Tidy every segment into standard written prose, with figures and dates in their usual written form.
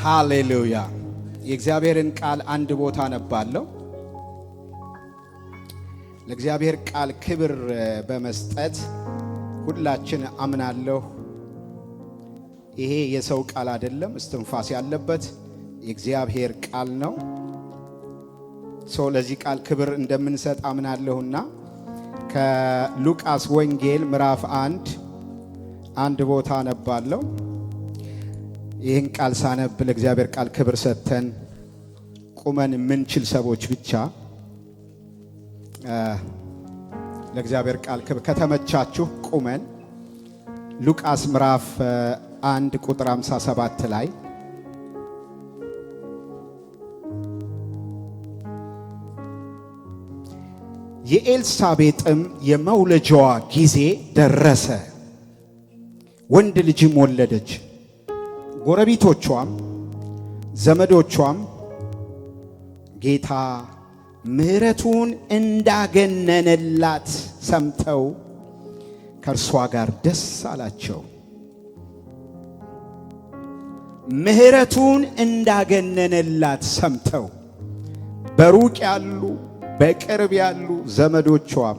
ሃሌሉያ። የእግዚአብሔርን ቃል አንድ ቦታ አነባለሁ። ለእግዚአብሔር ቃል ክብር በመስጠት ሁላችን አምናለሁ። ይሄ የሰው ቃል አይደለም፣ እስትንፋስ ያለበት የእግዚአብሔር ቃል ነው። ሰው ለዚህ ቃል ክብር እንደምንሰጥ አምናለሁና ከሉቃስ ወንጌል ምዕራፍ 1 አንድ ቦታ አነባለሁ። ይህን ቃል ሳነብ ለእግዚአብሔር ቃል ክብር ሰጥተን ቁመን የምንችል ሰዎች ብቻ ለእግዚአብሔር ቃል ክብር ከተመቻችሁ ቁመን ሉቃስ ምዕራፍ 1 ቁጥር 57 ላይ፣ የኤልሳቤጥም የመውለጃዋ ጊዜ ደረሰ፣ ወንድ ልጅም ወለደች። ጎረቤቶቿም ዘመዶቿም ጌታ ምሕረቱን እንዳገነነላት ሰምተው ከእርሷ ጋር ደስ አላቸው። ምሕረቱን እንዳገነነላት ሰምተው በሩቅ ያሉ በቅርብ ያሉ ዘመዶቿም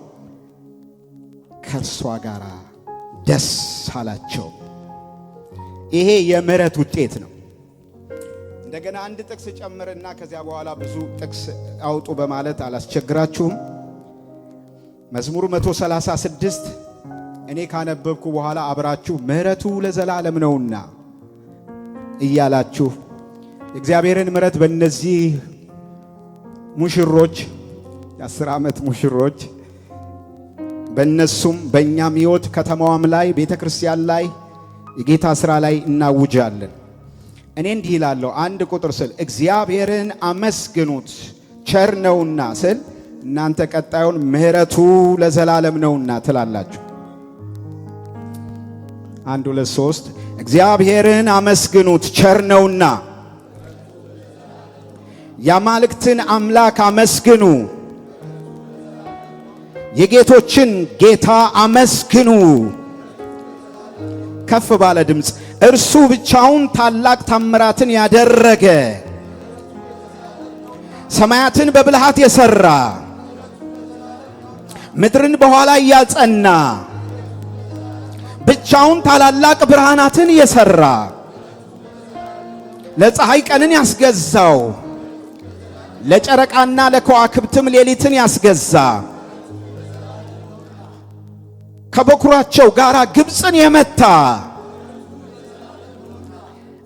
ከእርሷ ጋር ደስ አላቸው። ይሄ የምሕረት ውጤት ነው። እንደገና አንድ ጥቅስ ጨምርና ከዚያ በኋላ ብዙ ጥቅስ አውጡ በማለት አላስቸግራችሁም። መዝሙር 136 እኔ ካነበብኩ በኋላ አብራችሁ ምሕረቱ ለዘላለም ነውና እያላችሁ የእግዚአብሔርን ምሕረት በእነዚህ ሙሽሮች፣ የ10 ዓመት ሙሽሮች፣ በእነሱም በእኛም ሕይወት ከተማዋም ላይ ቤተ ክርስቲያን ላይ የጌታ ሥራ ላይ እናውጃለን። እኔ እንዲህ እላለሁ፣ አንድ ቁጥር ስል እግዚአብሔርን አመስግኑት ቸር ነውና ስል እናንተ ቀጣዩን ምሕረቱ ለዘላለም ነውና ትላላችሁ። አንድ፣ ሁለት፣ ሶስት። እግዚአብሔርን አመስግኑት ቸር ነውና፣ የአማልክትን አምላክ አመስግኑ፣ የጌቶችን ጌታ አመስግኑ። ከፍ ባለ ድምፅ፣ እርሱ ብቻውን ታላቅ ታምራትን ያደረገ፣ ሰማያትን በብልሃት የሠራ፣ ምድርን በኋላ እያጸና፣ ብቻውን ታላላቅ ብርሃናትን የሠራ፣ ለፀሐይ ቀንን ያስገዛው፣ ለጨረቃና ለከዋክብትም ሌሊትን ያስገዛ፣ ከበኩራቸው ጋር ግብፅን የመታ፣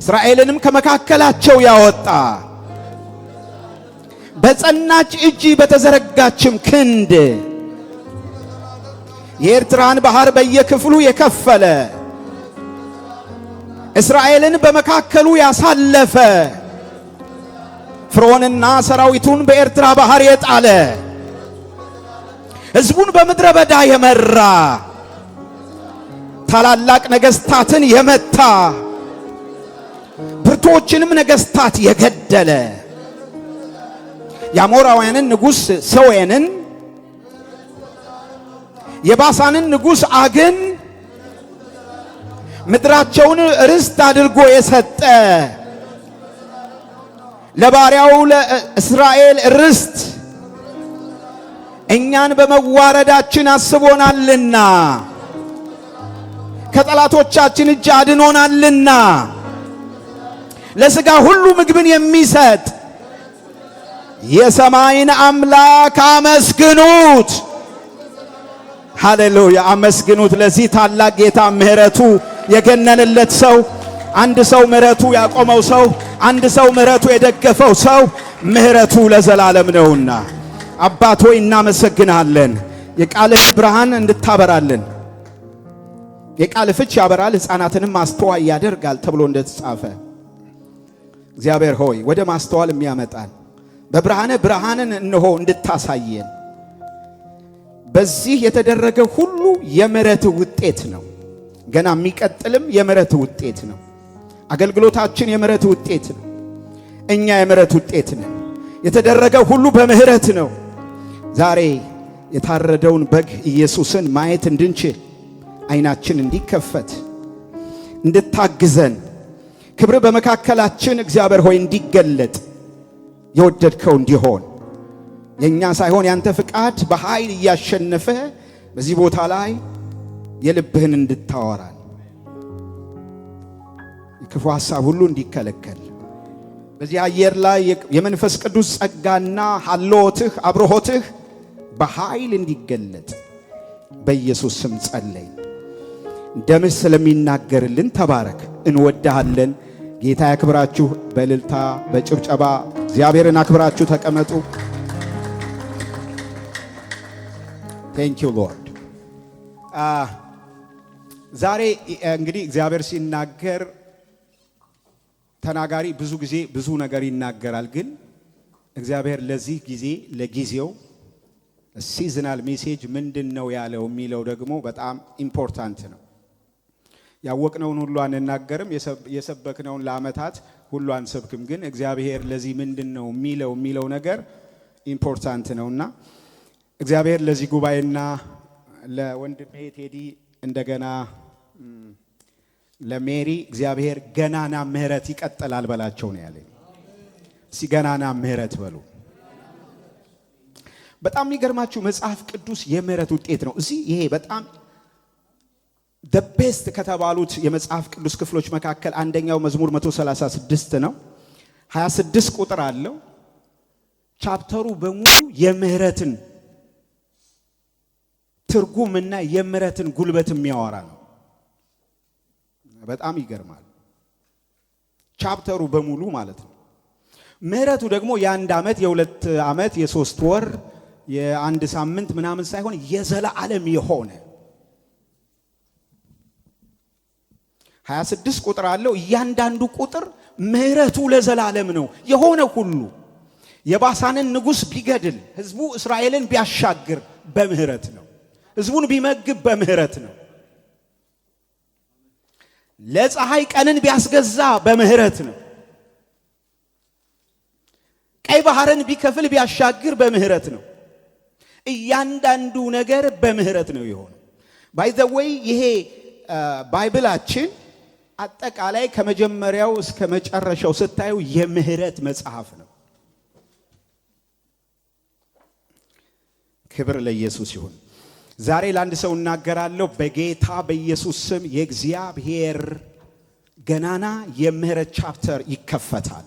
እስራኤልንም ከመካከላቸው ያወጣ፣ በጸናች እጅ በተዘረጋችም ክንድ የኤርትራን ባህር በየክፍሉ የከፈለ፣ እስራኤልን በመካከሉ ያሳለፈ፣ ፍርዖንና ሰራዊቱን በኤርትራ ባህር የጣለ፣ ሕዝቡን በምድረ በዳ የመራ፣ ታላላቅ ነገሥታትን የመታ፣ ብርቱዎችንም ነገሥታት የገደለ፣ የአሞራውያንን ንጉሥ ሰዌንን፣ የባሳንን ንጉሥ አግን ምድራቸውን ርስት አድርጎ የሰጠ፣ ለባሪያው ለእስራኤል ርስት እኛን በመዋረዳችን አስቦናልና ከጠላቶቻችን እጅ አድኖናልና ለሥጋ ሁሉ ምግብን የሚሰጥ የሰማይን አምላክ አመስግኑት። ሃሌሉያ፣ አመስግኑት። ለዚህ ታላቅ ጌታ ምሕረቱ የገነንለት ሰው፣ አንድ ሰው ምሕረቱ ያቆመው ሰው፣ አንድ ሰው ምሕረቱ የደገፈው ሰው፣ ምሕረቱ ለዘላለም ነውና አባት ሆይ እናመሰግናለን። የቃልህ ብርሃን እንድታበራልን፣ የቃል ፍች ያበራል ሕፃናትንም ማስተዋይ ያደርጋል ተብሎ እንደተጻፈ፣ እግዚአብሔር ሆይ ወደ ማስተዋል የሚያመጣን በብርሃነ ብርሃንን እነሆ እንድታሳየን። በዚህ የተደረገ ሁሉ የምሕረት ውጤት ነው። ገና የሚቀጥልም የምሕረት ውጤት ነው። አገልግሎታችን የምሕረት ውጤት ነው። እኛ የምሕረት ውጤት ነን። የተደረገ ሁሉ በምሕረት ነው። ዛሬ የታረደውን በግ ኢየሱስን ማየት እንድንችል ዓይናችን እንዲከፈት እንድታግዘን። ክብር በመካከላችን እግዚአብሔር ሆይ እንዲገለጥ የወደድከው እንዲሆን የእኛ ሳይሆን ያንተ ፍቃድ በኃይል እያሸነፈ በዚህ ቦታ ላይ የልብህን እንድታወራን፣ የክፉ ሐሳብ ሁሉ እንዲከለከል፣ በዚህ አየር ላይ የመንፈስ ቅዱስ ጸጋና ሀልዎትህ አብርሆትህ በኃይል እንዲገለጥ በኢየሱስ ስም ጸለይን። ደምህ ስለሚናገርልን ተባረክ። እንወድሃለን። ጌታ ያክብራችሁ። በእልልታ በጭብጨባ እግዚአብሔርን አክብራችሁ ተቀመጡ። Thank you, Lord። ዛሬ እንግዲህ እግዚአብሔር ሲናገር ተናጋሪ ብዙ ጊዜ ብዙ ነገር ይናገራል። ግን እግዚአብሔር ለዚህ ጊዜ ለጊዜው seasonal message ምንድን ነው ያለው የሚለው ደግሞ በጣም important ነው። ያወቅነውን ሁሉ አንናገርም፣ የሰበክነውን ለዓመታት ሁሉ አንሰብክም። ግን እግዚአብሔር ለዚህ ምንድን ነው የሚለው ነገር important ነውና እግዚአብሔር ለዚህ ጉባኤና ለወንድሜ ቴዲ እንደገና ለሜሪ እግዚአብሔር ገናና ምህረት ይቀጥላል በላቸው ነው ያለኝ። እስቲ ገናና ምህረት በሉ። በጣም የሚገርማችሁ መጽሐፍ ቅዱስ የምህረት ውጤት ነው። እዚህ ይሄ በጣም the best ከተባሉት የመጽሐፍ ቅዱስ ክፍሎች መካከል አንደኛው መዝሙር 136 ነው። 26 ቁጥር አለው። Chapter ኡ በሙሉ የምህረትን ትርጉምና የምህረትን ጉልበት የሚያወራ ነው። በጣም ይገርማል። Chapter ኡ በሙሉ ማለት ነው። ምህረቱ ደግሞ የአንድ ዓመት፣ የ2 ዓመት፣ የ3 ወር፣ የአንድ ሳምንት ምናምን ሳይሆን የዘላለም የሆነ 26 ቁጥር አለው። እያንዳንዱ ቁጥር ምህረቱ ለዘላለም ነው። የሆነ ሁሉ የባሳንን ንጉሥ ቢገድል፣ ህዝቡ እስራኤልን ቢያሻግር በምህረት ነው። ህዝቡን ቢመግብ በምህረት ነው። ለፀሐይ ቀንን ቢያስገዛ በምህረት ነው። ቀይ ባህርን ቢከፍል ቢያሻግር በምህረት ነው። እያንዳንዱ ነገር በምህረት ነው የሆነው። By the way፣ ይሄ Bible ኣችን አጠቃላይ ከመጀመሪያው እስከ መጨረሻው ስታዩ የምህረት መጽሐፍ ነው። ክብር ለኢየሱስ ይሁን። ዛሬ ለአንድ ሰው እናገራለሁ። በጌታ በኢየሱስ ስም የእግዚአብሔር ገናና የምህረት chapter ይከፈታል።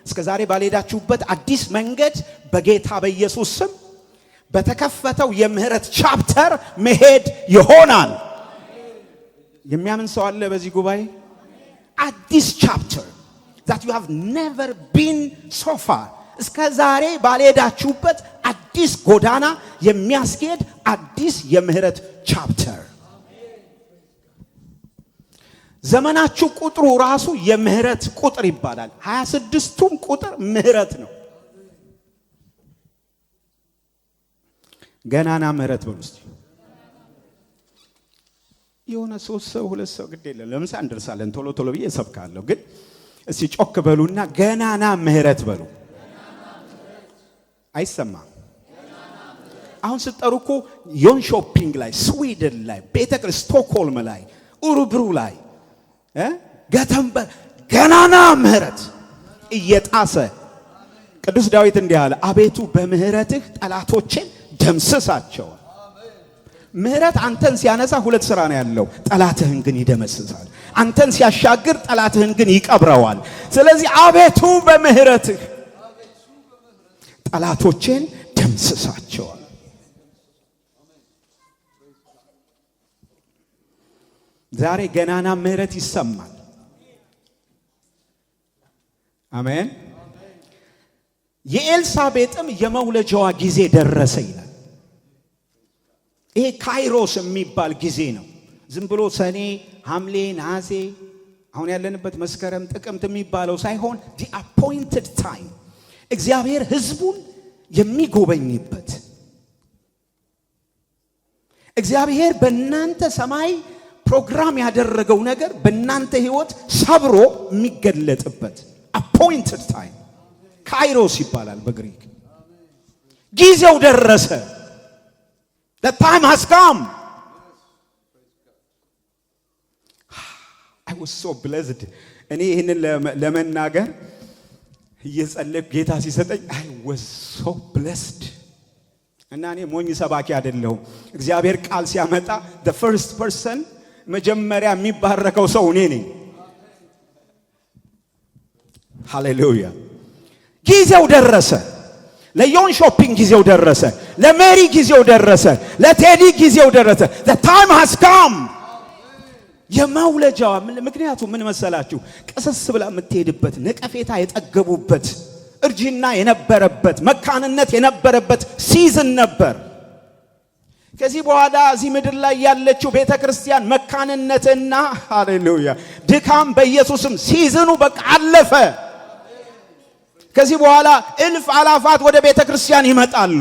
እስከ ዛሬ ባልሄዳችሁበት አዲስ መንገድ በጌታ በኢየሱስ ስም በተከፈተው የምህረት chapter መሄድ ይሆናል። የሚያምን ሰው አለ በዚህ ጉባኤ? አዲስ chapter that you have never been so far፣ እስከ ዛሬ ባልሄዳችሁበት አዲስ ጎዳና የሚያስኬድ አዲስ የምህረት chapter። ዘመናችሁ ቁጥሩ ራሱ የምህረት ቁጥር ይባላል። 26ቱም ቁጥር ምህረት ነው። ገናና ምህረት በሉ እስቲ። የሆነ ሶስት ሰው፣ ሁለት ሰው፣ ግድ የለም ለምሳ እንደርሳለን። ቶሎ ቶሎ ብዬ እሰብካለሁ። ግን እስቲ ጮክ በሉና ገናና ምህረት በሉ። አይሰማም። አሁን ስትጠሩ እኮ ዮንሾፒንግ ላይ፣ ስዊድን ላይ፣ ቤተ ክርስቲያን ስቶክሆልም ላይ፣ ኡሩብሩ ላይ፣ ገተንበር ገናና ምህረት እየጣሰ። ቅዱስ ዳዊት እንዲህ አለ፣ አቤቱ በምህረትህ ጠላቶቼን ደምስሳቸው። ምህረት አንተን ሲያነሳ ሁለት ስራ ነው ያለው። ጠላትህን ግን ይደመስሳል። አንተን ሲያሻግር ጠላትህን ግን ይቀብረዋል። ስለዚህ አቤቱ በምህረትህ ጠላቶቼን ደምስሳቸዋል። ዛሬ ገናና ምህረት ይሰማል። አሜን። የኤልሳቤጥም የመውለጃዋ ጊዜ ደረሰ ይላል። ይሄ ካይሮስ የሚባል ጊዜ ነው። ዝም ብሎ ሰኔ፣ ሐምሌ፣ ነሐሴ፣ አሁን ያለንበት መስከረም፣ ጥቅምት የሚባለው ሳይሆን the appointed time፣ እግዚአብሔር ሕዝቡን የሚጎበኝበት፣ እግዚአብሔር በእናንተ ሰማይ ፕሮግራም ያደረገው ነገር በእናንተ ሕይወት ሰብሮ የሚገለጥበት appointed time ካይሮስ ይባላል በግሪክ። ጊዜው ደረሰ። The time has come. I was so blessed. እኔ እኔ ይህንን ለመናገር እየጸለይኩ ጌታ ሲሰጠኝ I was so blessed። እና እኔ ሞኝ ሰባኪ አይደለሁም። እግዚአብሔር ቃል ሲያመጣ the first person፣ መጀመሪያ የሚባረከው ሰው እኔ ነኝ። ሃሌሉያ! ጊዜው ደረሰ። ለዮን ሾፒንግ ጊዜው ደረሰ። ለሜሪ ጊዜው ደረሰ። ለቴዲ ጊዜው ደረሰ። The time has come። የመውለጃዋ ምክንያቱ ምን መሰላችሁ? ቀሰስ ብላ የምትሄድበት፣ ነቀፌታ የጠገቡበት፣ እርጅና የነበረበት፣ መካንነት የነበረበት season ነበር። ከዚህ በኋላ እዚህ ምድር ላይ ያለችው ቤተ ክርስቲያን መካንነትና፣ ሃሌሉያ፣ ድካም በኢየሱስም season ኑ በቃ አለፈ። ከዚህ በኋላ እልፍ አላፋት ወደ ቤተ ክርስቲያን ይመጣሉ፣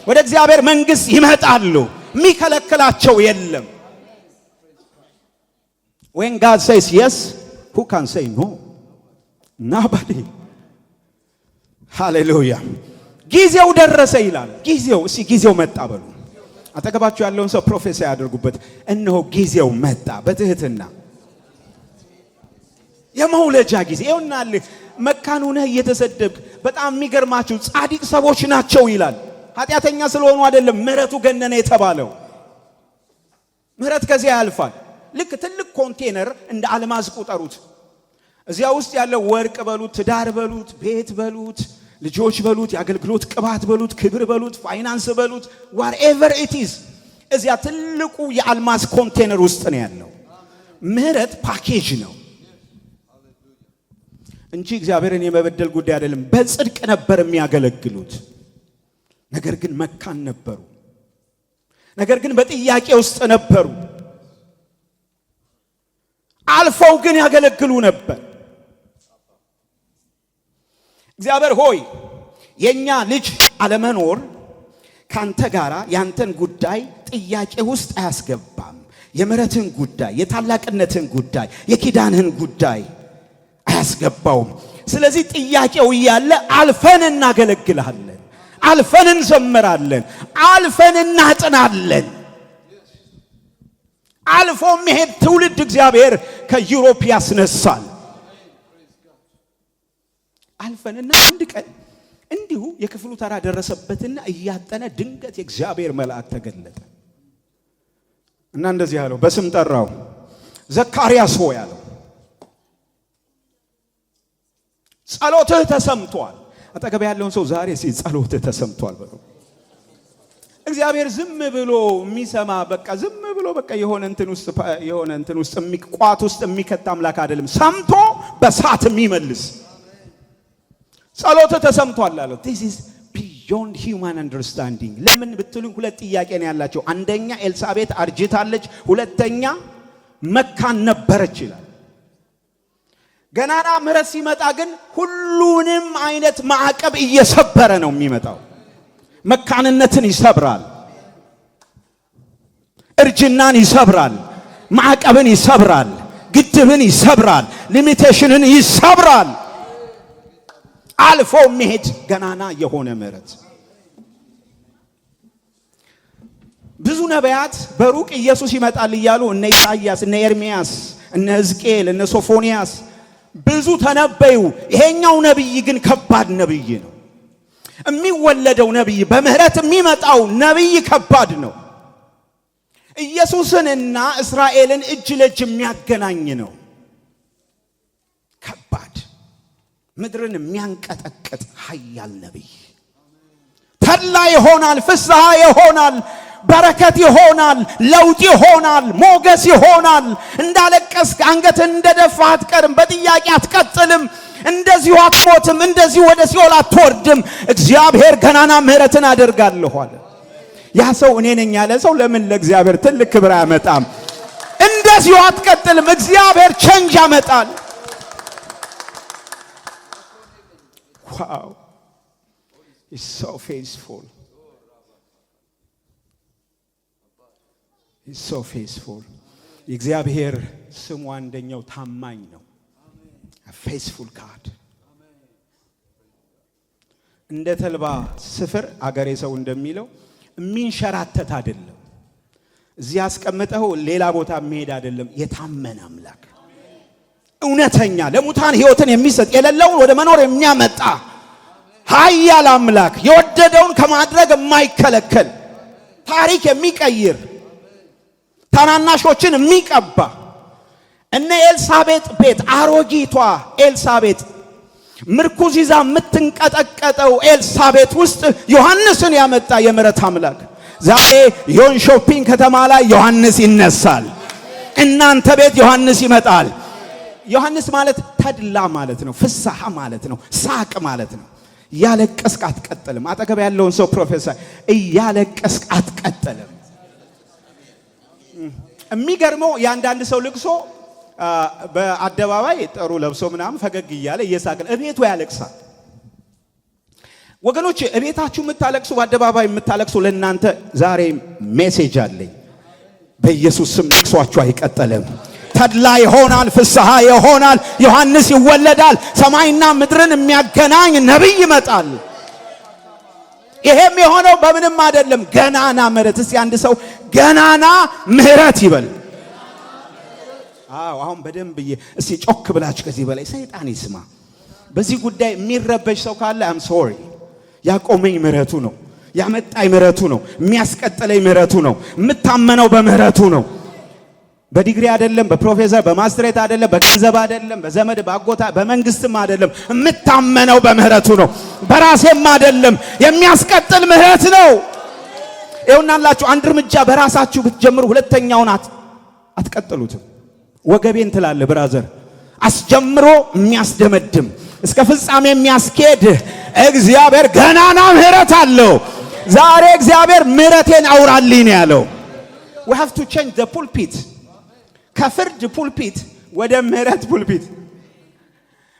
ወደ እግዚአብሔር መንግሥት ይመጣሉ። የሚከለክላቸው የለም። When God says yes, who can say no? Nobody. ሃሌሉያ። ጊዜው ደረሰ ይላል። ጊዜው፣ እስቲ ጊዜው መጣ በሉ። አጠገባችሁ ያለውን ሰው prophesy አድርጉበት። እነሆ ጊዜው መጣ። በትህትና የመውለጃ ጊዜ ይኸውናል። መካን ሆነህ እየተሰደብክ፣ በጣም የሚገርማችሁ ጻድቅ ሰዎች ናቸው ይላል። ኃጢአተኛ ስለሆኑ አይደለም ምሕረቱ ገነነ የተባለው። ምሕረት ከዚያ ያልፋል። ልክ ትልቅ ኮንቴነር እንደ አልማዝ ቁጠሩት። እዚያ ውስጥ ያለው ወርቅ በሉት፣ ትዳር በሉት፣ ቤት በሉት፣ ልጆች በሉት፣ የአገልግሎት ቅባት በሉት፣ ክብር በሉት፣ ፋይናንስ በሉት፣ whatever it is እዚያ ትልቁ የአልማዝ ኮንቴነር ውስጥ ነው ያለው። ምህረት ፓኬጅ ነው እንጂ እግዚአብሔርን የመበደል ጉዳይ አይደለም። በጽድቅ ነበር የሚያገለግሉት። ነገር ግን መካን ነበሩ። ነገር ግን በጥያቄ ውስጥ ነበሩ። አልፈው ግን ያገለግሉ ነበር። እግዚአብሔር ሆይ፣ የኛ ልጅ አለመኖር ካንተ ጋር ያንተን ጉዳይ ጥያቄ ውስጥ አያስገባም። የምሕረትን ጉዳይ፣ የታላቅነትን ጉዳይ፣ የኪዳንህን ጉዳይ አያስገባውም። ስለዚህ ጥያቄው እያለ አልፈን እናገለግልሃለን፣ አልፈን እንዘምራለን፣ አልፈን እናጥናለን። አልፎ የሚሄድ ትውልድ እግዚአብሔር ከ Europe ያስነሳል። አልፈንና አንድ ቀን እንዲሁ የክፍሉ ተራ ደረሰበትና እያጠነ ድንገት የእግዚአብሔር መልአክ ተገለጠ እና እንደዚህ አለው፣ በስም ጠራው። ዘካርያስ ሆይ አለው፣ ጸሎትህ ተሰምቷል። አጠገብ ያለውን ሰው ዛሬ ሲ ጸሎትህ ተሰምቷል በለው። እግዚአብሔር ዝም ብሎ የሚሰማ፣ በቃ ዝም ብሎ በቃ የሆነ እንትን ውስጥ ቋት ውስጥ የሚከት አምላክ አይደለም። ሰምቶ በሳት የሚመልስ። ጸሎትህ ተሰምቷል አለው። This is beyond human understanding። ለምን ብትሉኝ ሁለት ጥያቄ ነው ያላቸው። አንደኛ ኤልሳቤጥ አርጅታለች፣ ሁለተኛ መካን ነበረች ይላል። ገናና ምሕረት ሲመጣ ግን ሁሉንም አይነት ማዕቀብ እየሰበረ ነው የሚመጣው። መካንነትን ይሰብራል፣ እርጅናን ይሰብራል፣ ማዕቀብን ይሰብራል፣ ግድብን ይሰብራል፣ limitation ን ይሰብራል። አልፎ የሚሄድ ገናና የሆነ ምሕረት። ብዙ ነቢያት በሩቅ ኢየሱስ ይመጣል እያሉ፣ እነ ኢሳይያስ፣ እነ ኤርሚያስ፣ እነ ሕዝቅኤል፣ እነ ሶፎንያስ ብዙ ተነበዩ። ይሄኛው ነቢይ ግን ከባድ ነቢይ ነው። የሚወለደው ነቢይ፣ በምህረት የሚመጣው ነቢይ ከባድ ነው። ኢየሱስንና እስራኤልን እጅ ለእጅ የሚያገናኝ ነው። ከባድ፣ ምድርን የሚያንቀጠቅጥ ኃያል ነቢይ። ተድላ ይሆናል፣ ፍስሐ ይሆናል፣ በረከት ይሆናል፣ ለውጥ ይሆናል፣ ሞገስ ይሆናል። እንዳለቀስክ፣ አንገትህን እንደደፋህ አትቀርም፣ በጥያቄ አትቀጥልም፣ እንደዚሁ አትሞትም፣ እንደዚሁ ወደ ሲኦል አትወርድም። እግዚአብሔር ገናና ምሕረትን አደርጋለሁ አለ። ያ ሰው እኔ ነኝ ያለ ሰው ለምን ለእግዚአብሔር ትልቅ ክብር አያመጣም? እንደዚሁ አትቀጥልም። እግዚአብሔር change ያመጣል። Wow, he's so faithful, he's so faithful። የእግዚአብሔር ስሙ አንደኛው ታማኝ ነው። Faithful God። እንደ ተልባ ስፍር፣ አገሬ ሰው እንደሚለው፣ የሚንሸራተት አይደለም። እዚህ አስቀምጠው ሌላ ቦታ የሚሄድ አይደለም። የታመነ አምላክ። እውነተኛ፣ ለሙታን ሕይወትን የሚሰጥ፣ የሌለውን ወደ መኖር የሚያመጣ ኃያል አምላክ፣ የወደደውን ከማድረግ የማይከለከል፣ ታሪክ የሚቀይር፣ ታናናሾችን የሚቀባ፣ እነ ኤልሳቤጥ ቤት አሮጊቷ ኤልሳቤጥ፣ ምርኩዝ ይዛ የምትንቀጠቀጠው ኤልሳቤጥ ውስጥ ዮሐንስን ያመጣ የምሕረት አምላክ ዛሬ ዮንሾፒንግ ከተማ ላይ ዮሐንስ ይነሳል። እናንተ ቤት ዮሐንስ ይመጣል። ዮሐንስ ማለት ተድላ ማለት ነው። ፍስሐ ማለት ነው። ሳቅ ማለት ነው። እያለቀስክ አትቀጥልም። አጠገብ ያለውን ሰው prophesy፣ እያለቀስክ አትቀጥልም። የሚገርመው የአንዳንድ ሰው ልቅሶ በአደባባይ ጥሩ ለብሶ ምናምን ፈገግ እያለ እየሳቀ እቤቱ ያለቅሳል። ወገኖች፣ እቤታችሁ የምታለቅሱ፣ በአደባባይ የምታለቅሱ ለእናንተ ዛሬ message አለኝ። በኢየሱስ ስም ልቅሷችሁ አይቀጥልም። ተድላ ይሆናል፣ ፍስሐ ይሆናል። ዮሐንስ ይወለዳል። ሰማይና ምድርን የሚያገናኝ ነቢይ ይመጣል። ይሄም የሆነው በምንም አይደለም፣ ገናና ምሕረት። እስቲ አንድ ሰው ገናና ምሕረት ይበል። አዎ፣ አሁን በደንብ እስቲ ጮክ ብላችሁ ከዚህ በላይ ሰይጣን ይስማ። በዚህ ጉዳይ የሚረበሽ ሰው ካለ I'm sorry። ያቆመኝ ምሕረቱ ነው። ያመጣኝ ምሕረቱ ነው። የሚያስቀጥለኝ ምሕረቱ ነው። የምታመነው በምሕረቱ ነው። በዲግሪ አይደለም፣ በፕሮፌሰር በማስትሬት አይደለም፣ በገንዘብ አይደለም፣ በዘመድ ባጎት በመንግስትም አይደለም። የምታመነው በምህረቱ ነው። በራሴም አይደለም፣ የሚያስቀጥል ምህረት ነው። ይኸውናላችሁ አንድ እርምጃ በራሳችሁ ብትጀምሩ ሁለተኛውን አትቀጥሉትም። ወገቤን ትላለህ brother። አስጀምሮ የሚያስደመድም፣ እስከ ፍጻሜ የሚያስኬድ እግዚአብሔር ገናና ምህረት አለው። ዛሬ እግዚአብሔር ምህረቴን አውራልኝ ነው ያለው። We have to change the pulpit፣ ከፍርድ pulpit ወደ ምህረት pulpit።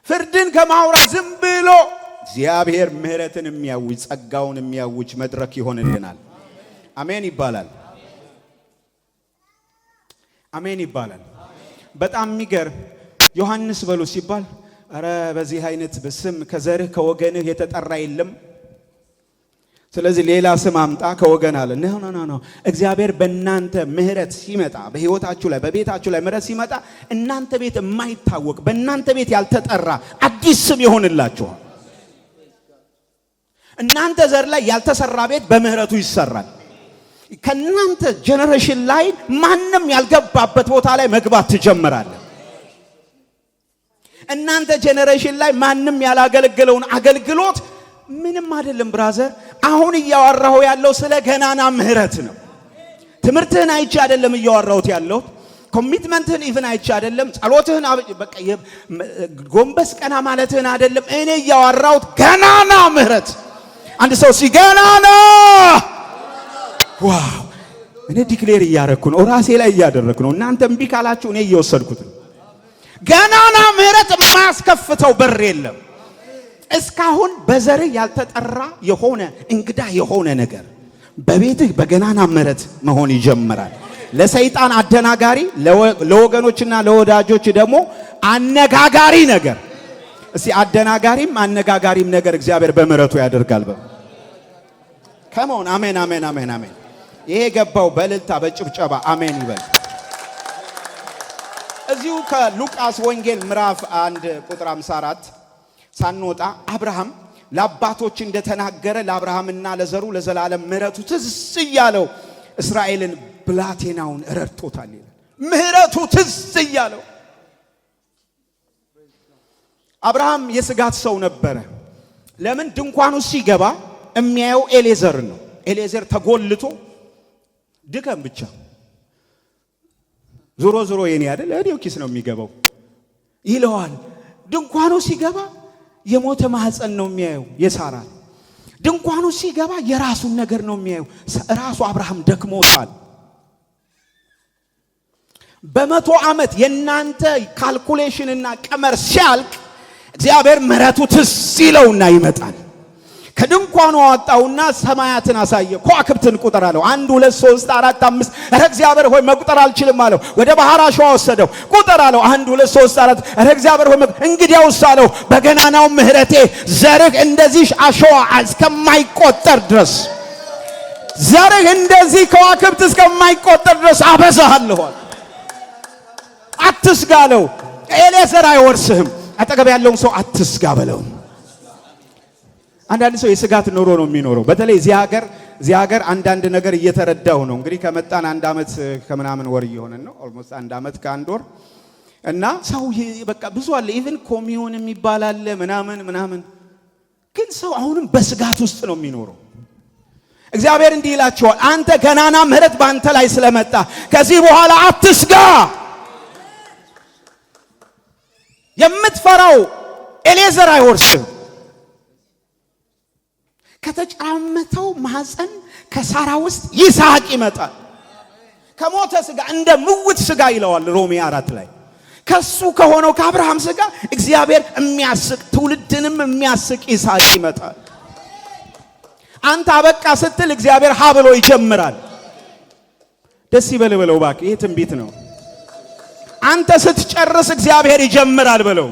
ፍርድን ከማውራት ዝም ብሎ እግዚአብሔር ምህረትን የሚያውጅ፣ ጸጋውን የሚያውጅ መድረክ ይሆንልናል። አሜን ይባላል። አሜን ይባላል። በጣም የሚገርም፣ ዮሐንስ በሉ ሲባል እረ በዚህ አይነት ስም ከዘርህ ከወገንህ የተጠራ የለም፣ ስለዚህ ሌላ ስም አምጣ ከወገን አለ። No, no, no። እግዚአብሔር በእናንተ ምህረት ሲመጣ፣ በህይወታችሁ ላይ በቤታችሁ ላይ ምህረት ሲመጣ እናንተ ቤት የማይታወቅ፣ በእናንተ ቤት ያልተጠራ አዲስ ስም ይሆንላችኋል። እናንተ ዘር ላይ ያልተሰራ ቤት በምህረቱ ይሰራል። ከእናንተ generation ላይ ማንም ያልገባበት ቦታ ላይ መግባት ትጀምራለህ። እናንተ generation ላይ ማንም ያላገለገለውን አገልግሎት ምንም አይደለም brother። አሁን እያወራሁ ያለው ስለ ገናና ምህረት ነው። ትምህርትህን አይቼ አይደለም እያወራሁት ያለሁት። Commitment ህን even አይቼ አይደለም። ጸሎትህን በቃ ጎንበስ ቀና ማለትህን አይደለም። እኔ እያወራሁት ገናና ምህረት። አንድ ሰው ሲ ገናና፣ wow! እኔ declare እያረኩ ነው፣ ራሴ ላይ እያደረኩ ነው። እናንተ እምቢ ካላችሁ እኔ እየወሰድኩት ነው። ገናና ምህረት የማያስከፍተው በር የለም። እስካሁን በዘርህ ያልተጠራ የሆነ እንግዳ የሆነ ነገር በቤትህ በገናና ምህረት መሆን ይጀምራል። ለሰይጣን አደናጋሪ፣ ለወገኖችና ለወዳጆች ደግሞ አነጋጋሪ ነገር። እስቲ አደናጋሪም አነጋጋሪም ነገር እግዚአብሔር በምህረቱ ያደርጋል። በ come on፣ አሜን፣ አሜን፣ አሜን፣ አሜን። ይሄ ገባው በእልልታ በጭብጨባ አሜን ይበል። እዚሁ ከሉቃስ ወንጌል ምዕራፍ 1 ቁጥር 54 ሳንወጣ አብርሃም ለአባቶች እንደተናገረ ለአብርሃምና ለዘሩ ለዘላለም ምሕረቱ ትዝ እያለው እስራኤልን ብላቴናውን ረድቶታል ይላል። ምሕረቱ ትዝ እያለው። አብርሃም የስጋት ሰው ነበረ። ለምን? ድንኳኑ ሲገባ የሚያየው ኤሌዘርን ነው። ኤሌዘር ተጎልቶ ድከም ብቻ፣ ዞሮ ዞሮ የኔ አይደል፣ እኔው ኪስ ነው የሚገባው ይለዋል። ድንኳኑ ሲገባ የሞተ ማህፀን ነው የሚያየው የሳራን። ድንኳኑ ሲገባ የራሱን ነገር ነው የሚያየው። ራሱ አብርሃም ደክሞታል። በ100 ዓመት የእናንተ calculation ና ቀመር ሲያልቅ እግዚአብሔር ምሕረቱ ትዝ ይለውና ይመጣል። ከድንኳኑ አወጣውና ሰማያትን አሳየ። ከዋክብትን ቁጥር አለው። አንድ፣ ሁለት፣ ሶስት፣ አራት፣ አምስት። ኧረ እግዚአብሔር ሆይ መቁጠር አልችልም አለው። ወደ ባህር አሸዋ ወሰደው። ቁጥር አለው። አንድ፣ ሁለት፣ ሶስት፣ አራት። ኧረ እግዚአብሔር ሆይ እንግዲያውስ አለው፣ በገናናው ምሕረቴ ዘርህ እንደዚህ አሸዋ እስከማይቆጠር ድረስ፣ ዘርህ እንደዚህ ከዋክብት እስከማይቆጠር ድረስ አበዛሃለሁ። አትስጋ አለው። ኤሌዘር አይወርስህም። አጠገብ ያለውን ሰው አትስጋ በለው። አንዳንድ ሰው የስጋት ኑሮ ነው የሚኖረው። በተለይ እዚህ ሀገር አንዳንድ ነገር እየተረዳሁ ነው። እንግዲህ ከመጣን አንድ ዓመት ከምናምን ወር እየሆነን ነው። Almost አንድ ዓመት ከአንድ ወር። እና ሰው በቃ ብዙ አለ። Even commune የሚባል አለ ምናምን ምናምን፣ ግን ሰው አሁንም በስጋት ውስጥ ነው የሚኖረው። እግዚአብሔር እንዲህ ይላቸዋል፣ አንተ ገናና ምሕረት በአንተ ላይ ስለመጣ ከዚህ በኋላ አትስጋ። የምትፈራው ኤሌዘር አይወርስም። ከተጫመተው ማህፀን ከሳራ ውስጥ ይስሐቅ ይመጣል። ከሞተ ስጋ፣ እንደ ምውት ስጋ ይለዋል ሮሜ 4 ላይ። ከሱ ከሆነው ከአብርሃም ስጋ እግዚአብሔር የሚያስቅ፣ ትውልድንም የሚያስቅ ይስሐቅ ይመጣል። አንተ አበቃ ስትል እግዚአብሔር ሀ ብሎ ይጀምራል። ደስ ይበል በለው እባክህ፣ ይሄ ትንቢት ነው። አንተ ስትጨርስ እግዚአብሔር ይጀምራል በለው።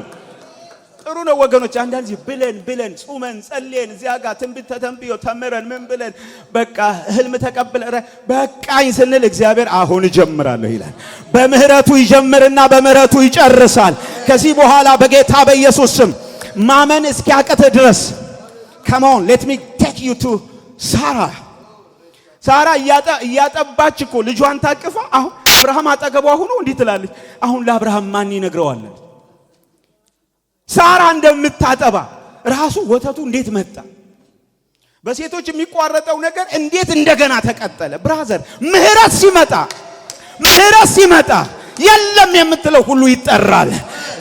ጥሩ ነው ወገኖች። አንዳንድ ጊዜ ብለን ብለን፣ ጹመን ጸልየን፣ እዚያ ጋር ትንቢት ተተንብዮ ተምረን ምን ብለን፣ በቃ ህልም ተቀብለን በቃኝ ስንል እግዚአብሔር አሁን እጀምራለሁ ይላል። በምህረቱ ይጀምርና በምህረቱ ይጨርሳል። ከዚህ በኋላ በጌታ በኢየሱስ ስም ማመን እስኪያቅትህ ድረስ፣ come on, let me take you to ሳራ። ሳራ እያጠባች እኮ ልጇን ታቅፋ አሁን አብርሃም አጠገቧ ሆኖ እንዲህ ትላለች፣ አሁን ለአብርሃም ማን ይነግረዋል? ሳራ እንደምታጠባ ራሱ ወተቱ እንዴት መጣ? በሴቶች የሚቋረጠው ነገር እንዴት እንደገና ተቀጠለ? Brother፣ ምህረት ሲመጣ፣ ምህረት ሲመጣ የለም የምትለው ሁሉ ይጠራል።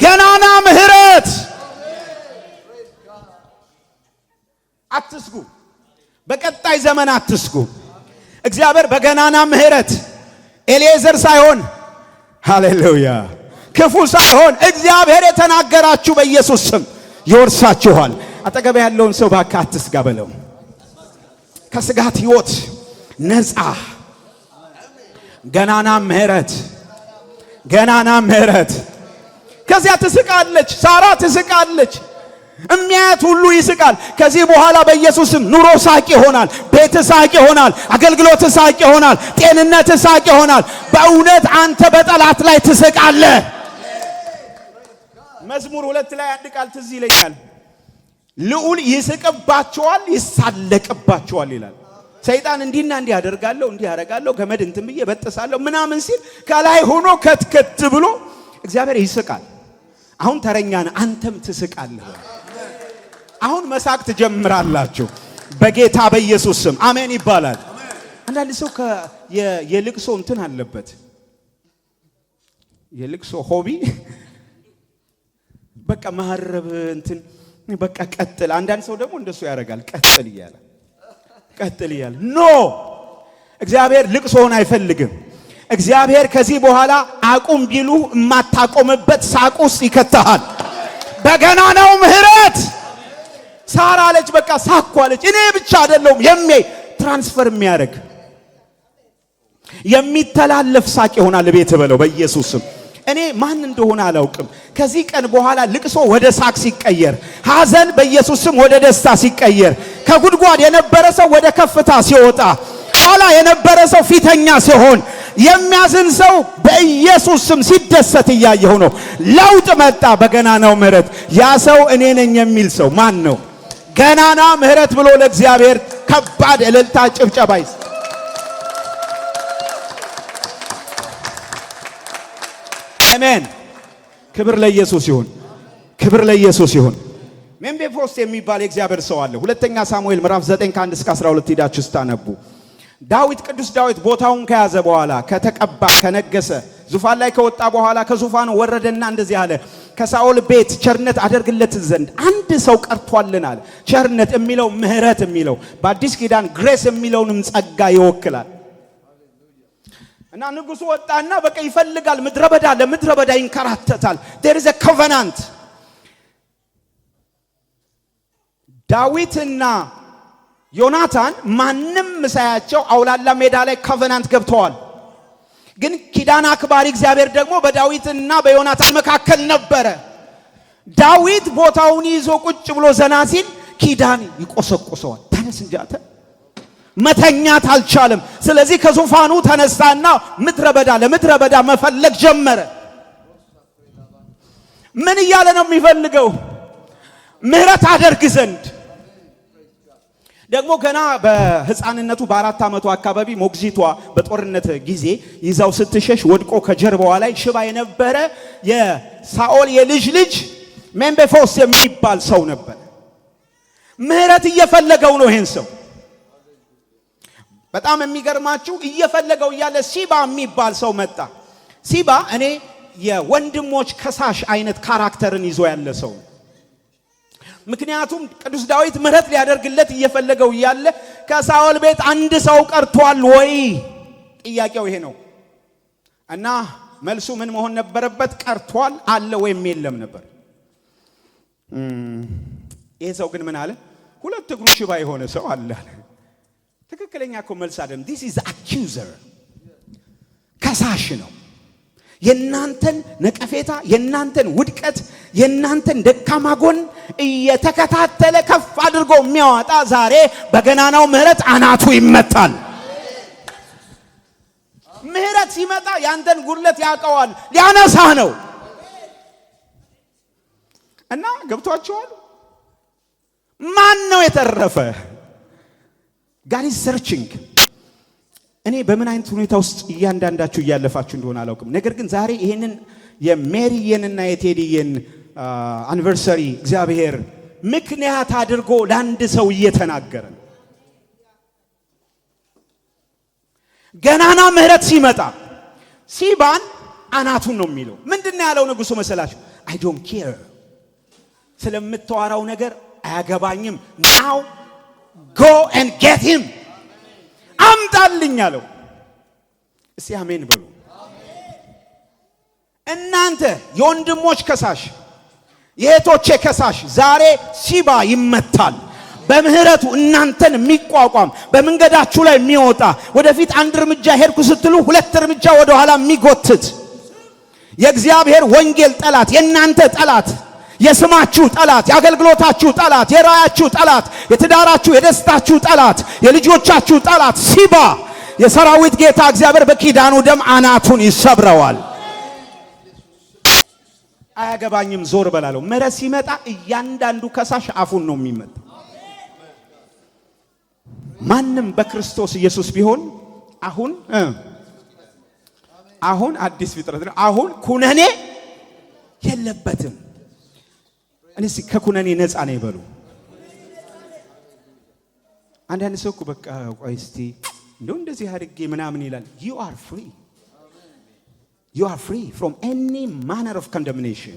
ገናና ምህረት። አትስጉ። በቀጣይ ዘመን አትስጉ። እግዚአብሔር በገናና ምህረት ኤሌዘር ሳይሆን፣ ሃሌሉያ፣ ክፉ ሳይሆን እግዚአብሔር የተናገራችሁ በኢየሱስ ስም ይወርሳችኋል። አጠገብ ያለውን ሰው እባክህ አትስጋ በለው። ከስጋት ህይወት ነፃ፣ ገናና ምህረት፣ ገናና ምህረት። ከዚያ ትስቃለች፣ ሳራ ትስቃለች። እሚያያት ሁሉ ይስቃል። ከዚህ በኋላ በኢየሱስም ኑሮ ሳቅ ይሆናል፣ ቤት ሳቅ ይሆናል፣ አገልግሎት ሳቅ ይሆናል፣ ጤንነት ሳቅ ይሆናል። በእውነት አንተ በጠላት ላይ ትስቃለህ። መዝሙር 2 ላይ አንድ ቃል ትዝ ይለኛል። ልዑል ይስቅባቸዋል፣ ይሳለቅባቸዋል ይላል። ሰይጣን እንዲህና እንዲህ አደርጋለሁ፣ እንዲህ አደርጋለሁ፣ ገመድ እንትን ብዬ በጥሳለሁ ምናምን ሲል ከላይ ሆኖ ከትከት ብሎ እግዚአብሔር ይስቃል። አሁን ተረኛ ነህ፣ አንተም ትስቃለህ። አሁን መሳቅ ትጀምራላችሁ። በጌታ በኢየሱስ ስም አሜን ይባላል። አንዳንድ ሰው የልቅሶ እንትን አለበት፣ የልቅሶ hobby፣ በቃ መሀረብ እንትን በቃ ቀጥል። አንዳንድ ሰው ደግሞ እንደሱ ያደርጋል። ቀጥል እያለ፣ ቀጥል እያለ። No፣ እግዚአብሔር ልቅሶውን አይፈልግም። እግዚአብሔር ከዚህ በኋላ አቁም ቢሉ የማታቆምበት ሳቅ ውስጥ ይከተሃል። በገናናው ምህረት ሳራ አለች፣ በቃ ሳኩ አለች። እኔ ብቻ አይደለሁም የሚያይ፣ transfer የሚያደርግ፣ የሚተላለፍ ሳቅ ይሆናል ቤት በለው በኢየሱስ ስም። እኔ ማን እንደሆነ አላውቅም። ከዚህ ቀን በኋላ ልቅሶ ወደ ሳቅ ሲቀየር፣ ሐዘን በኢየሱስ ስም ወደ ደስታ ሲቀየር፣ ከጉድጓድ የነበረ ሰው ወደ ከፍታ ሲወጣ፣ ኋላ የነበረ ሰው ፊተኛ ሲሆን፣ የሚያዝን ሰው በኢየሱስ ስም ሲደሰት እያየሁ ነው። ለውጥ መጣ በገናናው ምህረት። ያ ሰው እኔ ነኝ የሚል ሰው ማን ነው? ገናና ምህረት ብሎ ለእግዚአብሔር ከባድ እልልታ ጭብጨባ ይስጥ። አሜን። ክብር ለኢየሱስ ይሁን። ክብር ለኢየሱስ ይሁን። ሜምፊቦስቴ የሚባል የእግዚአብሔር ሰው አለ። ሁለተኛ ሳሙኤል ምዕራፍ 9 ከ1 እስከ 12 ሄዳችሁ ስታነቡ ዳዊት፣ ቅዱስ ዳዊት ቦታውን ከያዘ በኋላ፣ ከተቀባ፣ ከነገሰ፣ ዙፋን ላይ ከወጣ በኋላ ከዙፋኑ ወረደና እንደዚህ አለ። ከሳኦል ቤት ቸርነት አደርግለት ዘንድ አንድ ሰው ቀርቷልን አለ። ቸርነት የሚለው፣ ምህረት የሚለው፣ በአዲስ ኪዳን grace የሚለውንም ጸጋ ይወክላል። እና ንጉሱ ወጣና በቃ ይፈልጋል። ምድረ በዳ ለምድረ በዳ ይንከራተታል። There is a covenant። ዳዊትና ዮናታን ማንም ሳያቸው አውላላ ሜዳ ላይ covenant ገብተዋል። ግን ኪዳን አክባሪ እግዚአብሔር ደግሞ በዳዊትና በዮናታን መካከል ነበረ። ዳዊት ቦታውን ይዞ ቁጭ ብሎ ዘና ሲል ኪዳን ይቆሰቁሰዋል። ተነስ እንጂ አንተ። መተኛት አልቻለም። ስለዚህ ከዙፋኑ ተነሳና ምድረ በዳ ለምድረ በዳ መፈለግ ጀመረ። ምን እያለ ነው የሚፈልገው? ምህረት አደርግ ዘንድ። ደግሞ ገና በህፃንነቱ በ4 ዓመቱ አካባቢ ሞግዚቷ በጦርነት ጊዜ ይዛው ስትሸሽ ወድቆ ከጀርባዋ ላይ ሽባ የነበረ የሳኦል የልጅ ልጅ ሜምፊቦስቴ የሚባል ሰው ነበር። ምህረት እየፈለገው ነው ይሄን ሰው። በጣም የሚገርማችሁ እየፈለገው እያለ ሲባ የሚባል ሰው መጣ። ሲባ እኔ የወንድሞች ከሳሽ አይነት character ን ይዞ ያለ ሰው ነው። ምክንያቱም ቅዱስ ዳዊት ምህረት ሊያደርግለት እየፈለገው እያለ ከሳኦል ቤት አንድ ሰው ቀርቷል ወይ? ጥያቄው ይሄ ነው። እና መልሱ ምን መሆን ነበረበት? ቀርቷል አለ ወይም የለም ነበር። ይሄ ሰው ግን ምን አለ? ሁለት እግሩ ሽባ የሆነ ሰው አለ አለ። ትክክለኛ እኮ መልስ አይደለም። This is accuser፣ ከሳሽ ነው። የናንተን ነቀፌታ፣ የናንተን ውድቀት፣ የናንተን ደካማ ጎን እየተከታተለ ከፍ አድርጎ የሚያወጣ ዛሬ በገናናው ምህረት አናቱ ይመታል። ምህረት ሲመጣ ያንተን ጉድለት ያውቀዋል፣ ሊያነሳህ ነው። እና ገብቷችኋል? ማን ነው የተረፈ? God is searching። እኔ በምን አይነት ሁኔታ ውስጥ እያንዳንዳችሁ እያለፋችሁ እንደሆነ አላውቅም። ነገር ግን ዛሬ ይሄንን የሜሪየንና የቴዲየን anniversary እግዚአብሔር ምክንያት አድርጎ ለአንድ ሰው እየተናገረ ነው። ገናና ምህረት ሲመጣ ሲባን አናቱን ነው የሚለው። ምንድን ነው ያለው ንጉሱ መሰላችሁ? I don't care፣ ስለምታወራው ነገር አያገባኝም። Now go and get him፣ አምጣልኝ አለው። እስቲ አሜን በሉ። እናንተ የወንድሞች ከሳሽ፣ የእህቶቼ ከሳሽ፣ ዛሬ ሲባ ይመታል። በምህረቱ እናንተን የሚቋቋም፣ በመንገዳችሁ ላይ የሚወጣ፣ ወደፊት አንድ እርምጃ ሄድኩ ስትሉ ሁለት እርምጃ ወደ ኋላ የሚጎትት የእግዚአብሔር ወንጌል ጠላት፣ የእናንተ ጠላት፣ የስማችሁ ጠላት፣ የአገልግሎታችሁ ጠላት፣ የራእያችሁ ጠላት፣ የትዳራችሁ የደስታችሁ ጠላት፣ የልጆቻችሁ ጠላት ሲባ የሰራዊት ጌታ እግዚአብሔር በኪዳኑ ደም አናቱን ይሰብረዋል። አያገባኝም፣ ዞር በል አለው። ምህረት ሲመጣ እያንዳንዱ ከሳሽ አፉን ነው የሚመታ። ማንም በክርስቶስ ኢየሱስ ቢሆን አሁን አዲስ ፍጥረት ነው። አሁን ኩነኔ የለበትም። እኔ ከኩነኔ ነፃ ነኝ በሉ። አንዳንድ ሰው እኮ በቃ ቆይ እስቲ እንደው እንደዚህ አድርጌ ምናምን ይላል። You are free, you are free from any manner of condemnation።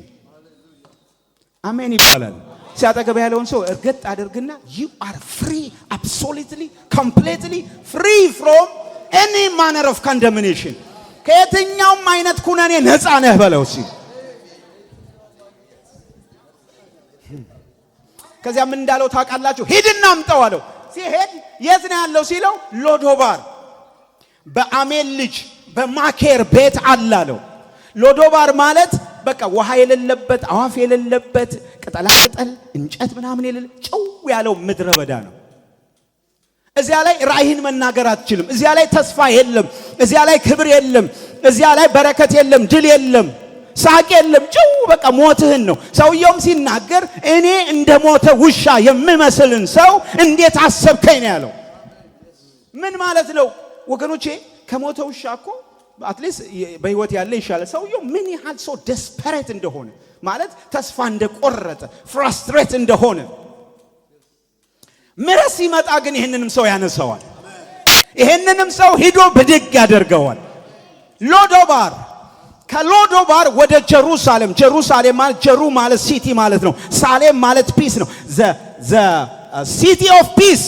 አሜን ይባላል። ሲያጠገብ ያለውን ሰው እርገጥ አድርግና you are free, absolutely, completely free from any manner of condemnation፣ ከየትኛውም አይነት ኩነኔ ነፃ ነህ በለው ሲል። ከዚያ ምን እንዳለው ታውቃላችሁ? ሂድና አምጣው አለው። ሲሄድ የት ነው ያለው ሲለው ሎዶባር በአሜል ልጅ በማኬር ቤት አለ አለው። ሎዶባር ማለት በቃ ውሃ የሌለበት፣ አዋፍ የሌለበት፣ ቅጠላ ቅጠል እንጨት ምናምን የሌለ ጭው ያለው ምድረ በዳ ነው። እዚያ ላይ ራእይህን መናገር አትችልም። እዚያ ላይ ተስፋ የለም። እዚያ ላይ ክብር የለም። እዚያ ላይ በረከት የለም፣ ድል የለም፣ ሳቅ የለም። ጭው በቃ ሞትህን ነው። ሰውየውም ሲናገር እኔ እንደ ሞተ ውሻ የምመስልን ሰው እንዴት አሰብከኝ ነው ያለው። ምን ማለት ነው ወገኖቼ? ከሞተ ውሻ እኮ at least በህይወት ያለ ይሻላል። ሰውየው ምን ያህል ሰው desperate እንደሆነ፣ ማለት ተስፋ እንደቆረጠ፣ frustrate እንደሆነ። ምሕረት ሲመጣ ግን ይህንንም ሰው ያነሳዋል። ይህንንም ሰው ሂዶ ብድግ ያደርገዋል። ሎዶባር፣ ከሎዶባር ወደ ጀሩሳሌም። ጀሩሳሌም ማለት ጀሩ ማለት city ማለት ነው። ሳሌም ማለት peace ነው። The city of peace፣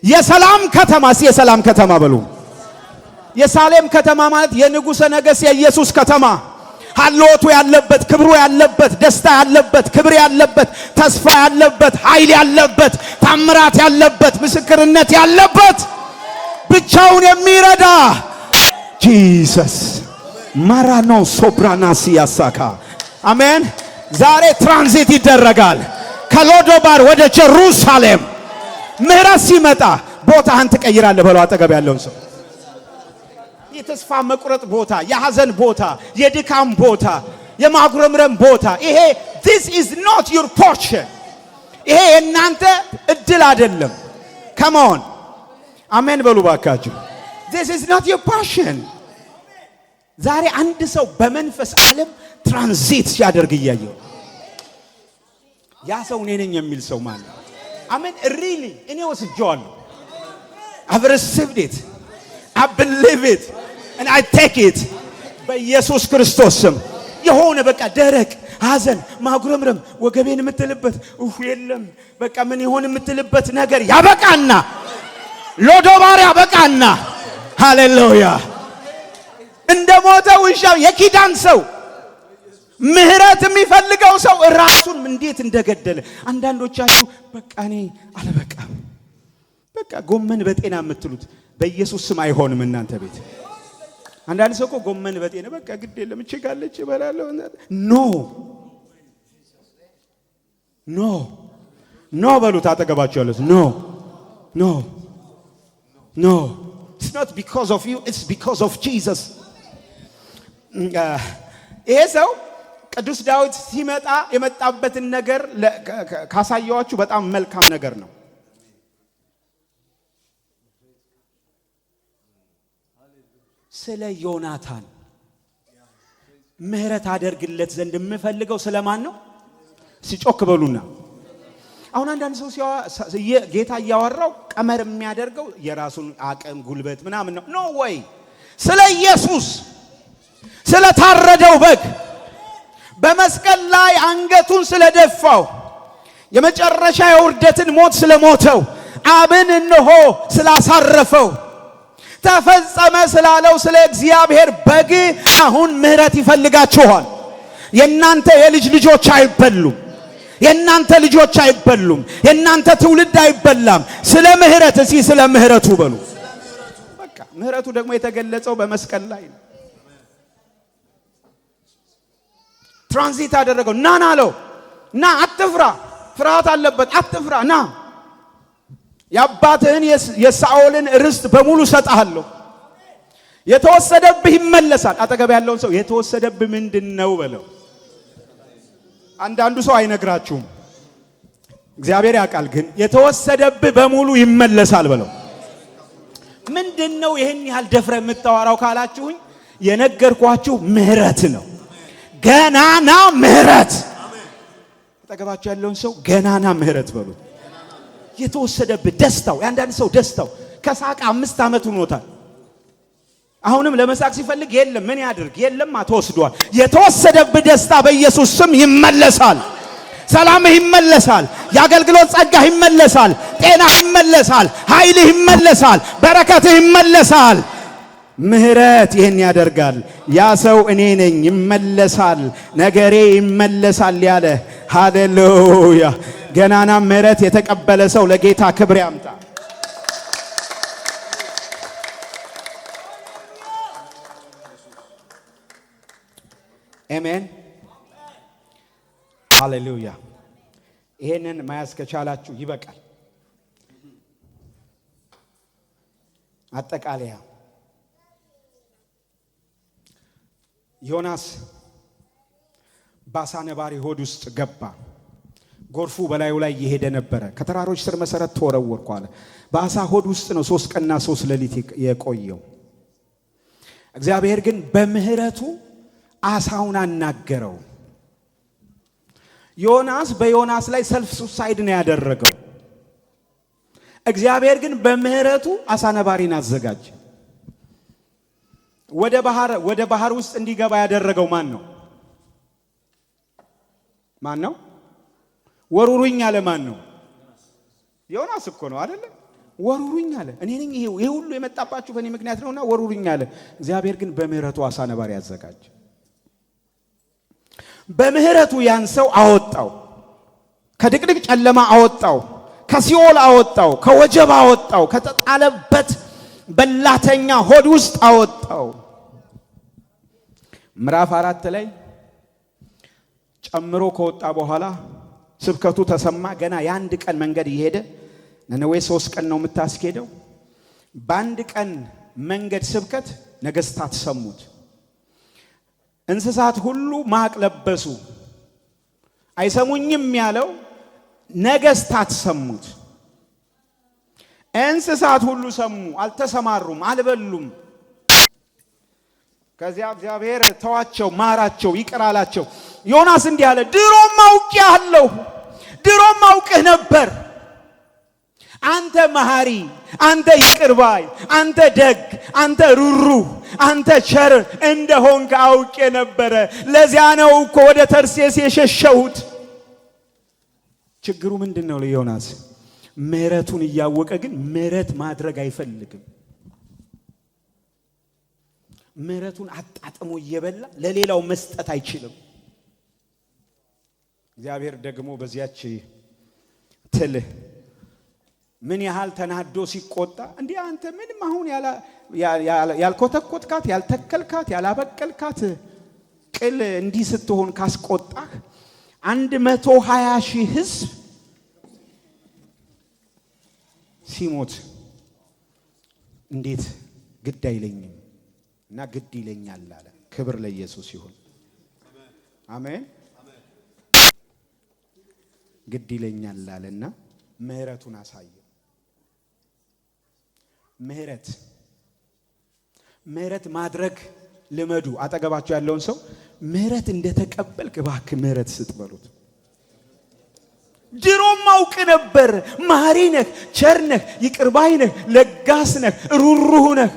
የሰላም ከተማ። እስኪ የሰላም ከተማ በሉ። የሳሌም ከተማ ማለት የንጉሠ ነገሥት የኢየሱስ ከተማ፣ ሀልዎቱ ያለበት፣ ክብሩ ያለበት፣ ደስታ ያለበት፣ ክብር ያለበት፣ ተስፋ ያለበት፣ ኃይል ያለበት፣ ታምራት ያለበት፣ ምስክርነት ያለበት፣ ብቻውን የሚረዳ Jesus ማራኖ ሶብራናሲ ያሳካ። አሜን። ዛሬ ትራንዚት ይደረጋል ከሎዶባር ወደ ጀሩሳሌም። ምህረት ሲመጣ ቦታህን ትቀይራለህ በለው አጠገብ ያለውን ሰው። የተስፋ መቁረጥ ቦታ፣ የሐዘን ቦታ፣ የድካም ቦታ፣ የማጉረምረም ቦታ ይሄ this is not your portion። ይሄ የእናንተ እድል አይደለም። Come on፣ አሜን በሉ ባካችሁ። This is not your portion። ዛሬ አንድ ሰው በመንፈስ ዓለም ትራንዚት ሲያደርግ እያየው ያ ሰው እኔ ነኝ የሚል ሰው ማለት አሜን። Really እኔ ወስጄዋለሁ። I've received it, I believe it and I take it በኢየሱስ ክርስቶስ ስም። የሆነ በቃ ደረቅ ሐዘን፣ ማጉረምረም፣ ወገቤን የምትልበት ኡፍ የለም በቃ ምን ይሆን የምትልበት ነገር ያበቃና ሎዶባር ያበቃና፣ ሃሌሉያ፣ እንደ ሞተ ውሻ የኪዳን ሰው፣ ምህረት የሚፈልገው ሰው ራሱን እንዴት እንደገደለ። አንዳንዶቻችሁ በቃ እኔ አልበቃም፣ በቃ ጎመን በጤና የምትሉት በኢየሱስ ስም አይሆንም እናንተ ቤት። አንዳንድ ሰው እኮ ጎመን በጤና በቃ ግድ የለም እችጋለች እበላለሁ። No, no, no በሉት አጠገባቸው ያሉት። No, no, no, it's not because of you, it's because of Jesus። ይሄ ሰው ቅዱስ ዳዊት ሲመጣ የመጣበትን ነገር ካሳየዋችሁ በጣም መልካም ነገር ነው። ስለ ዮናታን ምህረት አደርግለት ዘንድ የምፈልገው ስለማን ነው? ሲጮክ በሉና። አሁን አንዳንድ ሰው ጌታ እያወራው ቀመር የሚያደርገው የራሱን አቅም ጉልበት ምናምን ነው። No way። ስለ ኢየሱስ፣ ስለ ታረደው በግ፣ በመስቀል ላይ አንገቱን ስለደፋው፣ የመጨረሻ የውርደትን ሞት ስለሞተው፣ አብን እነሆ ስላሳረፈው፣ ተፈጸመ ስላለው ስለ እግዚአብሔር በግ አሁን ምህረት ይፈልጋችኋል። የእናንተ የልጅ ልጆች አይበሉም። የእናንተ ልጆች አይበሉም። የእናንተ ትውልድ አይበላም። ስለ ምህረት፣ እስኪ ስለ ምህረቱ በሉ። በቃ ምህረቱ ደግሞ የተገለጸው በመስቀል ላይ ነው። ትራንዚት አደረገው። ና ና አለው። ና አትፍራ። ፍርሃት አለበት። አትፍራ፣ ና፣ የአባትህን የሳኦልን ርስት በሙሉ እሰጥሃለሁ። የተወሰደብህ ይመለሳል። አጠገብ ያለውን ሰው የተወሰደብህ ምንድን ነው በለው። አንዳንዱ ሰው አይነግራችሁም፣ እግዚአብሔር ያውቃል። ግን የተወሰደብህ በሙሉ ይመለሳል በለው። ምንድን ነው ይህን ያህል ደፍረ የምታወራው ካላችሁኝ፣ የነገርኳችሁ ምህረት ነው። ገናና ምህረት። አጠገባችሁ ያለውን ሰው ገናና ምህረት በሉት። የተወሰደብህ ደስታው፣ የአንዳንድ ሰው ደስታው ከሳቀ 5 ዓመት ሆኖታል። አሁንም ለመሳቅ ሲፈልግ የለም። ምን ያድርግ? የለም፣ ተወስዷል። የተወሰደብህ ደስታ በኢየሱስ ስም ይመለሳል። ሰላምህ ይመለሳል። የአገልግሎት ጸጋህ ይመለሳል። ጤናህ ይመለሳል። ኃይልህ ይመለሳል። በረከትህ ይመለሳል። ምህረት ይህን ያደርጋል። ያ ሰው እኔ ነኝ፣ ይመለሳል፣ ነገሬ ይመለሳል ያለ፣ ሃሌሉያ። ገናና ምህረት የተቀበለ ሰው ለጌታ ክብር ያምጣ። አሜን፣ ሃሌሉያ። ይሄንን መያዝ ከቻላችሁ ይበቃል። አጠቃለያ፣ ዮናስ በአሳ ነባሪ ሆድ ውስጥ ገባ። ጎርፉ በላዩ ላይ እየሄደ ነበረ። ከተራሮች ስር መሰረት ተወረወርኩ አለ። በአሳ ሆድ ውስጥ ነው 3 ቀንና 3 ሌሊት የቆየው። እግዚአብሔር ግን በምህረቱ አሳውን አናገረው። ዮናስ በዮናስ ላይ self suicide ነው ያደረገው። እግዚአብሔር ግን በምህረቱ አሳ ነባሪን አዘጋጀ። ወደ ባህር ውስጥ እንዲገባ ያደረገው ማን ነው? ማን ነው? ወርውሩኝ አለ። ማን ነው? ዮናስ እኮ ነው አይደለ? ወርውሩኝ አለ። እኔ ነኝ፣ ይሄ ሁሉ የመጣባችሁ በእኔ ምክንያት ነውና ወርውሩኝ አለ። እግዚአብሔር ግን በምህረቱ አሳ ነባሪ አዘጋጀ። በምህረቱ ያን ሰው አወጣው፣ ከድቅድቅ ጨለማ አወጣው፣ ከሲኦል አወጣው፣ ከወጀብ አወጣው፣ ከተጣለበት በላተኛ ሆድ ውስጥ አወጣው። ምዕራፍ 4 ላይ ጨምሮ ከወጣ በኋላ ስብከቱ ተሰማ። ገና የአንድ ቀን መንገድ እየሄደ፣ ነነዌ 3 ቀን ነው የምታስኬደው። በአንድ ቀን መንገድ ስብከት ነገስታት ሰሙት። እንስሳት ሁሉ ማቅ ለበሱ። አይሰሙኝም ያለው ነገስታት ሰሙት። እንስሳት ሁሉ ሰሙ፣ አልተሰማሩም፣ አልበሉም። ከዚያ እግዚአብሔር ተዋቸው፣ ማራቸው፣ ይቅር አላቸው። ዮናስ እንዲህ አለ፣ ድሮም አውቄሃለሁ፣ ድሮም አውቅህ ነበር። አንተ መሐሪ፣ አንተ ይቅር ባይ፣ አንተ ደግ፣ አንተ ሩሩህ፣ አንተ ቸር እንደሆንክ አውቄ ነበረ። ለዚያ ነው እኮ ወደ ተርሴስ የሸሸሁት። ችግሩ ምንድን ነው ለዮናስ? ምሕረቱን እያወቀ ግን ምሕረት ማድረግ አይፈልግም። ምሕረቱን አጣጥሞ እየበላ ለሌላው መስጠት አይችልም። እግዚአብሔር ደግሞ በዚያች ትል ምን ያህል ተናዶ ሲቆጣ፣ እንዲህ አንተ ምንም አሁን ያልኮተኮትካት፣ ያልተከልካት፣ ያላበቀልካት ቅል እንዲህ ስትሆን ካስቆጣህ 120,000 ሕዝብ ሲሞት እንዴት ግድ አይለኝም? እና ግድ ይለኛል አለ። ክብር ለኢየሱስ ይሁን። አሜን። ግድ ይለኛል አለና ምሕረቱን አሳየ። ምህረት ምህረት ማድረግ ልመዱ። አጠገባቸው ያለውን ሰው ምህረት እንደተቀበልክ እባክህ ምህረት ስጥ በሉት። ድሮም አውቅ ነበር፣ መሐሪ ነህ፣ ቸር ነህ፣ ይቅር ባይ ነህ፣ ለጋስ ነህ፣ ሩሩህ ነህ።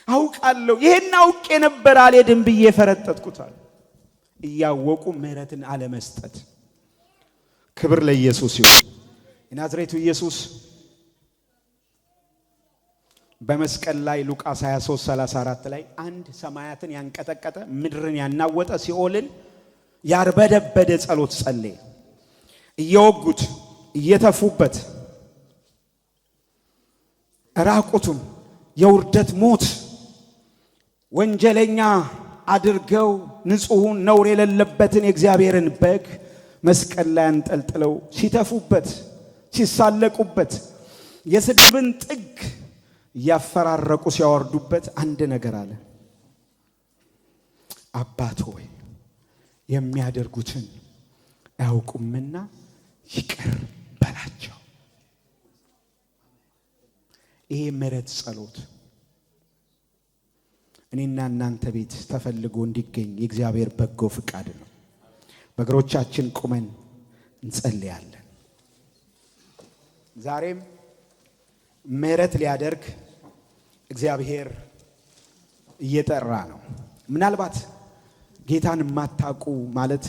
አውቃለሁ፣ ይሄን አውቄ ነበር፣ አልሄድም ብዬ ፈረጠጥኩታል። እያወቁ ምህረትን አለመስጠት። ክብር ለኢየሱስ ይሁን። የናዝሬቱ ኢየሱስ በመስቀል ላይ ሉቃስ 23:34 ላይ አንድ ሰማያትን ያንቀጠቀጠ፣ ምድርን ያናወጠ፣ ሲኦልን ያርበደበደ ጸሎት ጸለየ። እየወጉት፣ እየተፉበት፣ ራቁቱን የውርደት ሞት ወንጀለኛ አድርገው ንጹሑን ነውር የሌለበትን የእግዚአብሔርን በግ መስቀል ላይ አንጠልጥለው ሲተፉበት፣ ሲሳለቁበት፣ የስድብን ጥግ እያፈራረቁ ሲያወርዱበት አንድ ነገር አለ። አባት ሆይ የሚያደርጉትን አያውቁምና ይቅር በላቸው። ይሄ ምሕረት ጸሎት እኔና እናንተ ቤት ተፈልጎ እንዲገኝ የእግዚአብሔር በጎ ፍቃድ ነው። በእግሮቻችን ቁመን እንጸልያለን። ዛሬም ምሕረት ሊያደርግ እግዚአብሔር እየጠራ ነው። ምናልባት ጌታን የማታውቁ ማለት